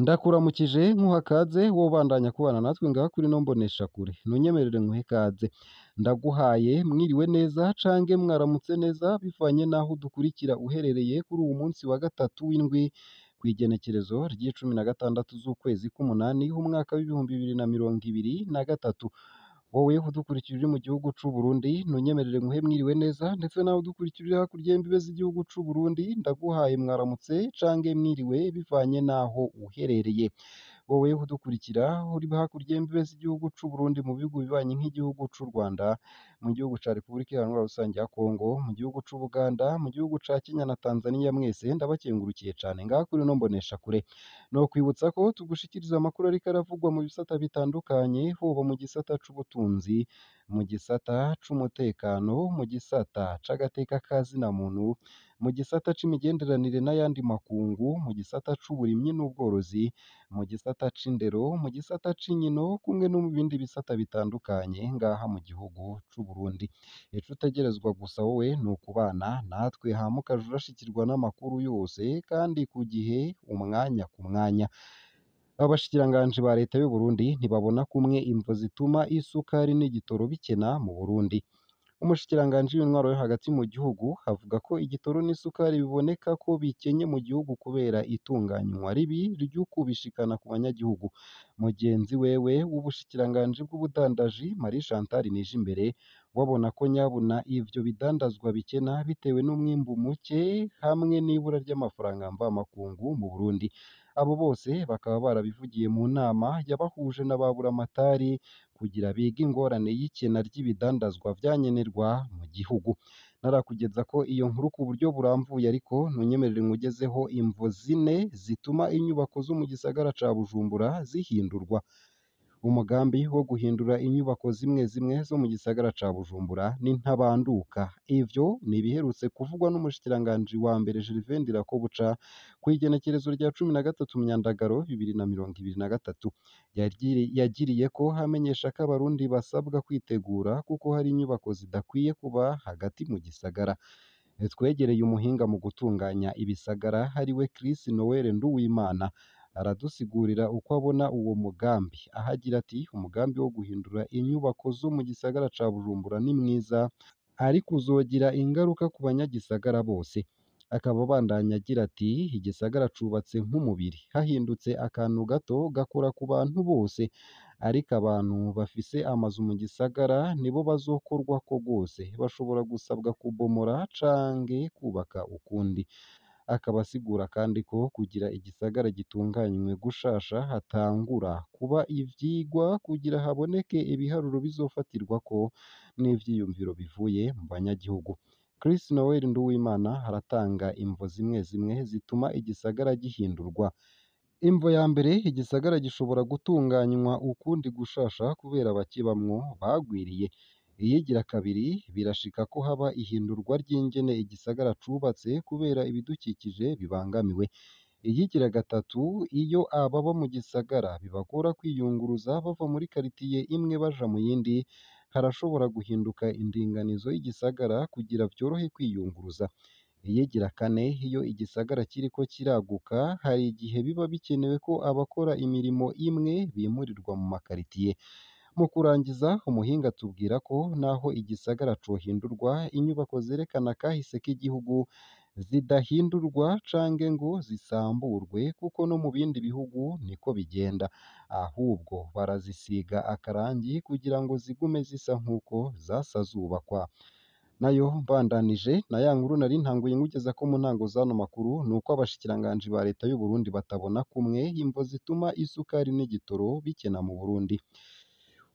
Ndakuramukije nkuha kaze wobandanya kubana natwe ngaha kuri ino mboneshakure, ntunyemerere nkuhe kaze, ndaguhaye mwiriwe neza cange mwaramutse neza bivanye n'aho udukurikira uherereye kuri uwu munsi wa gatatu w'indwi kw'igenekerezo ry'icumi na gatandatu z'ukwezi k'umunani umwaka w'2023. Wowe udukurikira uri mu gihugu c'Uburundi, ntunyemerere nkuhe mwiriwe neza, ndetse nawe udukurikira uri hakurya y'imbibe z'igihugu c'Uburundi, ndaguhaye mwaramutse cange mwiriwe bivanye n'aho uherereye. Wowe udukurikira uri hakurya y'imbibe z'igihugu c'Uburundi mu bihugu bibanyi nk'igihugu c'u Rwanda, mu gihugu ca Repubulika Iharanira Rusange ya Kongo, mu gihugu c'Ubuganda, mu gihugu ca Kenya na Tanzania, mwese ndabakengurukiye cane ngaha kuri ino mboneshakure. Nokwibutsa ko tugushikiriza amakuru ariko aravugwa mu bisata bitandukanye, hoba mu gisata c'ubutunzi, mu gisata c'umutekano, mu gisata c'agateka ka zina muntu, mu gisata c'imigenderanire n'ayandi makungu, mu gisata c'uburimyi n'ubworozi, mu gisata c'indero, mu gisata c'inkino, kumwe no mu bindi bisata bitandukanye ngaha mu gihugu c'Uburundi. Ico utegerezwa gusa wowe ni ukubana natwe hama ukaja urashikirwa n'amakuru yose kandi ku gihe, umwanya ku mwanya. Abashikiranganji ba leta y'Uburundi ntibabona kumwe imvo zituma isukari n'igitoro bikena mu Burundi. Umushikiranganji w'intwaro yo hagati mu gihugu avuga ko igitoro n'isukari biboneka ko bikenye mu gihugu kubera itunganywa ribi ry'ukubishikana ku banyagihugu. Mugenzi wewe w'ubushikiranganji bw'ubudandaji, Marie Chantal Nijimbere, we abona ko nyabuna ivyo bidandazwa bikena bitewe n'umwimbu muke hamwe n'ibura ry'amafaranga mvamakungu mu Burundi. Abo bose bakaba barabivugiye mu nama yabahuje na ba buramatari kugira bige ingorane y'ikena ry'ibidandazwa vyankenerwa mu gihugu. Narakugeza ko iyo nkuru ku buryo burambuye, ariko ntunyemerere nkugezeho imvo zine zituma inyubako zo mu gisagara ca Bujumbura zihindurwa. Umugambi wo guhindura inyubako zimwe zimwe zo mu gisagara ca Bujumbura ni ntabanduka. Ivyo ni ibiherutse kuvugwa n'umushikiranganji wa mbere Gervais Ndirakobuca kw'igenekerezo rya 13 Myandagaro 2023. Yagiriyeko amenyesha ko abarundi basabwa kwitegura kuko hari inyubako zidakwiye kuba hagati mu gisagara. Twegereye umuhinga mu gutunganya ibisagara ariwe Chris Noel Nduwimana, aradusigurira uko abona uwo mugambi, aho agira ati: "Umugambi wo guhindura inyubako zo mu gisagara ca Bujumbura ni mwiza, ariko uzogira ingaruka ku banyagisagara bose." Akaba abandanya agira ati: "Igisagara cubatse nk'umubiri, hahindutse akantu gato gakora ku bantu bose, ariko abantu bafise amazu mu gisagara nibo bazokorwako gose, bashobora gusabwa kubomora canke kubaka ukundi." Akaba asigura kandi ko kugira igisagara gitunganywe gushasha hatangura kuba ivyigwa kugira haboneke ibiharuro bizofatirwako n'ivyiyumviro bivuye mu banyagihugu. Chris Noel Nduwimana aratanga imvo zimwe zimwe zituma igisagara gihindurwa. Imvo ya mbere, igisagara gishobora gutunganywa ukundi gushasha kubera abakibamwo bagwiriye. Iyigira kabiri, birashika ko haba ihindurwa ry'ingene igisagara cubatse kubera ibidukikije bibangamiwe. Iyigira gatatu, iyo ababa mu gisagara bibagora kwiyunguruza bava muri karitiye imwe baja mu yindi, harashobora guhinduka indinganizo y'igisagara kugira vyorohe kwiyunguruza. Iyigira kane, iyo igisagara kiriko kiraguka, hari igihe biba bikenewe ko abakora imirimo imwe bimurirwa mu makaritiye. Mu kurangiza, umuhinga atubwira ko naho igisagara cohindurwa, inyubako zerekana kahise k'igihugu zidahindurwa cange ngo zisamburwe, kuko no mu bindi bihugu niko bigenda, ahubwo barazisiga akarangi kugira ngo zigume zisa nk'uko zasa zubakwa. Nayo mbandanije na ya nkuru nari ntanguye nkugeza ko mu ntango z'ano makuru, ni uko abashikiranganji ba leta y'Uburundi batabona kumwe imvo zituma isukari n'igitoro bikena mu Burundi.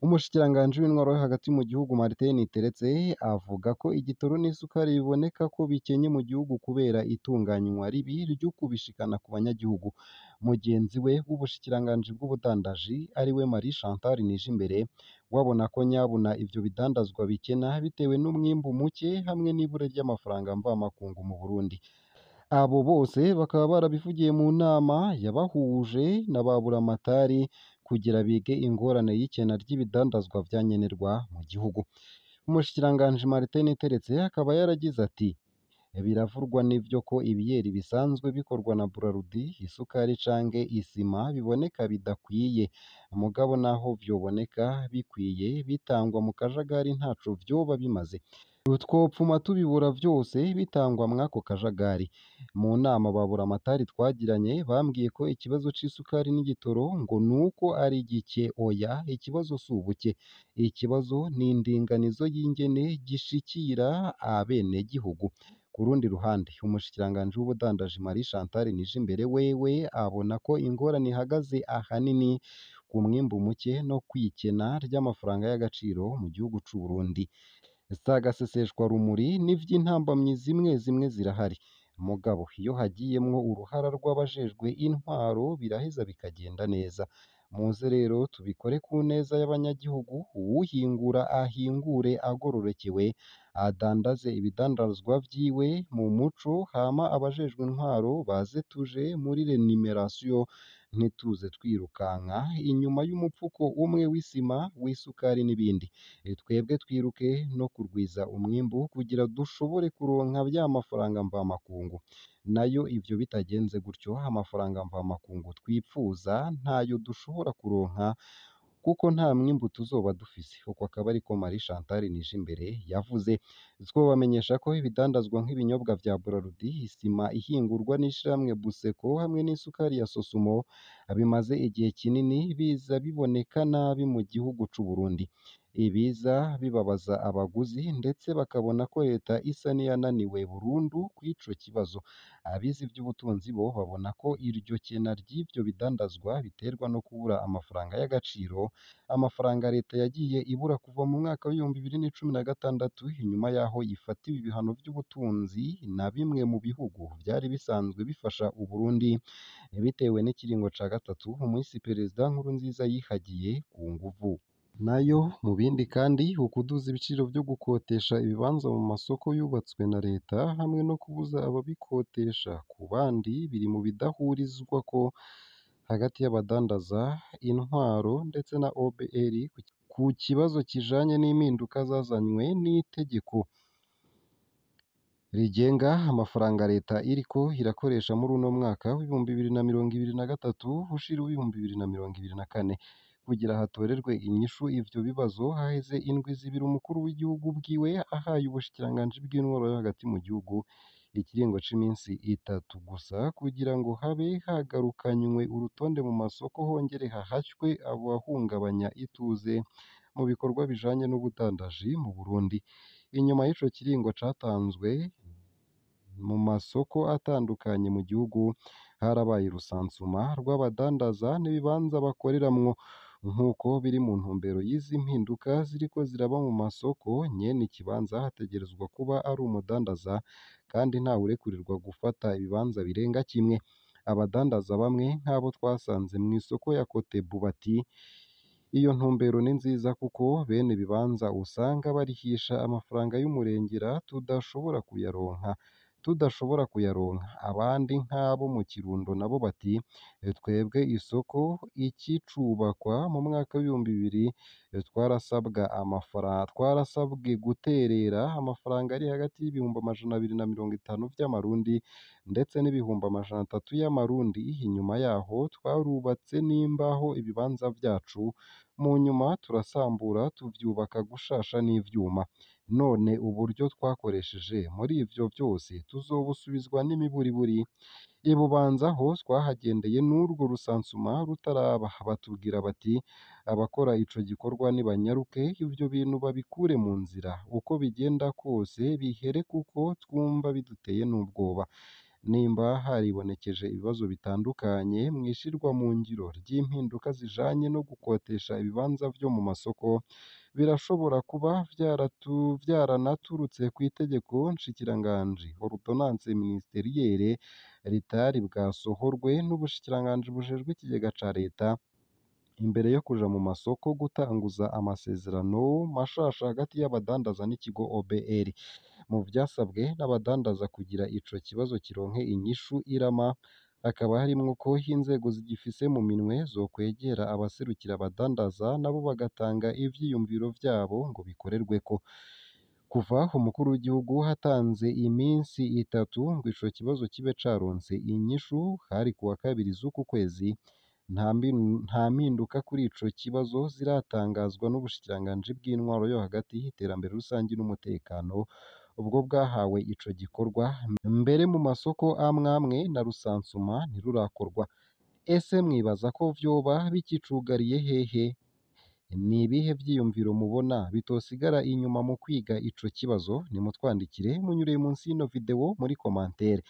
Umushikiranganji w'intwaro yo hagati mu gihugu, Martin Niteretse, avuga ko igitoro n'isukari biboneka ko bikenye mu gihugu kubera itunganywa ribi ry'ukubishikana ku banyagihugu. Mugenzi we w'ubushikiranganji bw'ubudandaji ariwe Marie Chantal Nijimbere, we abona ko nyabuna ivyo bidandazwa bikena bitewe n'umwimbu muke hamwe n'ibura ry'amafaranga mvamakungu mu Burundi. Abo bose bakaba barabivugiye mu nama yabahuje na ba buramatari kugira bige ingorane y'ikena ry'ibidandazwa vyankenerwa mu gihugu. Umushikiranganji Martin Niteretse akaba yaragize ati: Biravurwa n'ivyo ko ibiyeri bisanzwe bikorwa na Brarudi, isukari canke isima biboneka bidakwiye, mugabo naho vyoboneka bikwiye bitangwa mu kajagari ntaco vyoba bimaze. Twopfuma tubibura vyose bitangwa mw'ako kajagari. Mu nama ba Buramatari twagiranye bambwiye ko ikibazo c'isukari n'igitoro ngo nuko ari gike. Oya, ikibazo si ubuke, ikibazo ni indinganizo y'ingene gishikira abenegihugu. Ku rundi ruhande, umushikiranganji w'ubudandaji Marie Chantal Nijimbere wewe abona ko ingorane ihagaze ahanini ku mwimbu muke no kwikena ry'amafaranga y'agaciro mu gihugu c'u Burundi. Si agaseseshwarumuri n'ivy'intambamyi zimwe zimwe zirahari, mugabo iyo hagiyemwo uruhara rw'abajejwe intwaro biraheza bikagenda neza. Muze rero tubikore ku neza y'abanyagihugu, uwuhingura ahingure agororekewe, adandaze ibidandazwa vyiwe mu muco, hama abajejwe intwaro baze tuje muri renumeration, ntituze twirukanka inyuma y'umupfuko umwe w'isima, w'isukari n'ibindi. Twebwe twiruke no kurwiza umwimbu kugira dushobore kuronka vya mafaranga mvamakungu. Nayo ivyo bitagenze gutyo, amafaranga mvamakungu twipfuza ntayo dushobora kuronka kuko nta mwimbu tuzoba dufise. Uko akaba ariko Marie Chantal Nijimbere yavuze. Twobamenyesha ko ibidandazwa nk'ibinyobwa vya Brarudi, isima ihingurwa n'ishirahamwe Buseko hamwe n'isukari ya Sosumo bimaze igihe kinini biza biboneka nabi mu gihugu c'u Burundi. Ibiza bibabaza abaguzi ndetse bakabona ko leta isa n'iyananiwe burundu kw'ico kibazo. Abize ivy'ubutunzi bo babona ko iryo kena ry'ivyo bidandazwa biterwa no kubura amafaranga y'agaciro, amafaranga leta yagiye ibura kuva mu mwaka w'2016 inyuma y'aho ifatiwe ibihano vy'ubutunzi na bimwe mu bihugu vyari bisanzwe bifasha Uburundi bitewe n'ikiringo ca gatatu umuhisi Perezida Nkurunziza yihagiye ku nguvu. Nayo mu bindi kandi, ukuduza ibiciro vyo gukotesha ibibanza mu masoko yubatswe na leta hamwe no kubuza ababikotesha ku bandi biri mu bidahurizwako hagati y'abadandaza, intwaro ndetse na OBR ku kibazo kijanye n'impinduka zazanywe n'itegeko rigenga amafaranga leta iriko irakoresha muri uno mwaka w'2023 ushira uw'2024. Kugira hatorerwe inyishu ivyo bibazo, haheze indwi zibiri umukuru w'igihugu bwiwe ahaye ubushikiranganji bw'intwaro yo hagati mu gihugu ikiringo c'iminsi itatu gusa kugira ngo habe hagarukanywe urutonde mu masoko hongere hahashywe abahungabanya ituze mu bikorwa bijanye n'ubudandaji mu Burundi. Inyuma y'ico kiringo catanzwe mu masoko atandukanye mu gihugu harabaye urusansuma rw'abadandaza n'ibibanza bakoreramwo, nk'uko biri mu ntumbero y'izi mpinduka ziriko ziraba mu masoko. Nyene ikibanza hategerezwa kuba ari umudandaza kandi ntawurekurirwa gufata ibibanza birenga kimwe. Abadandaza bamwe nk'abo twasanze mw'isoko ya Kotebu bati iyo ntumbero ni nziza kuko bene ibibanza usanga barihisha amafaranga y'umurengera tudashobora kuyaronka. Abandi nk'abo mu Kirundo nabo bati twebwe isoko ikicubakwa mu mwaka w'2000 twarasabwe guterera amafaranga ari hagati y'ibihumbi 250 vy'amarundi ndetse n'ibihumbi 300 y'amarundi. Inyuma yaho twarubatse n'imbaho ibibanza vyacu, mu nyuma turasambura tuvyubaka gushasha n'ivyuma. None uburyo twakoresheje muri ivyo vyose tuzobusubizwa n'imiburiburi. I Bubanza ho twahagendeye n'urwo rusansuma rutaraba, batubwira bati abakora ico gikorwa nibanyaruke ivyo bintu babikure mu nzira, uko bigenda kose bihere kuko twumva biduteye n'ubwoba. Nimba haribonekeje ibibazo bitandukanye mw'ishirwa mu ngiro ry'impinduka zijanye no gukotesha ibibanza vyo mu masoko, birashobora kuba vyaranaturutse kw'itegeko nshikiranganji ordonnance ministerielle ritari bwasohorwe n'ubushikiranganji bujejwe ikigega ca leta imbere yo kuja mu masoko gutanguza amasezerano mashasha hagati y'abadandaza n'ikigo OBR. Mu vyasabwe n'abadandaza kugira ico kibazo kironke inyishu irama, hakaba harimwo ko inzego zigifise mu minwe zokwegera abaserukira abadandaza nabo bagatanga ivyiyumviro vyabo ngo bikorerweko. Kuva umukuru w'igihugu hatanze iminsi itatu ngo ico kibazo kibe caronse inyishu, hari kuwa kabiri z'uku kwezi, nta mpinduka kuri ico kibazo ziratangazwa n'ubushikiranganji bw'intwaro yo hagati, iterambere rusangi n'umutekano, ubwo bwahawe ico gikorwa. Mbere mu masoko amwamwe na rusansuma ntirurakorwa. Ese mwibaza ko vyoba bikicugariye hehe? Ni ibihe vyiyumviro mubona bitosigara inyuma mu kwiga ico kibazo? Nimutwandikire munyuriye munsi y'ino video muri commentaire.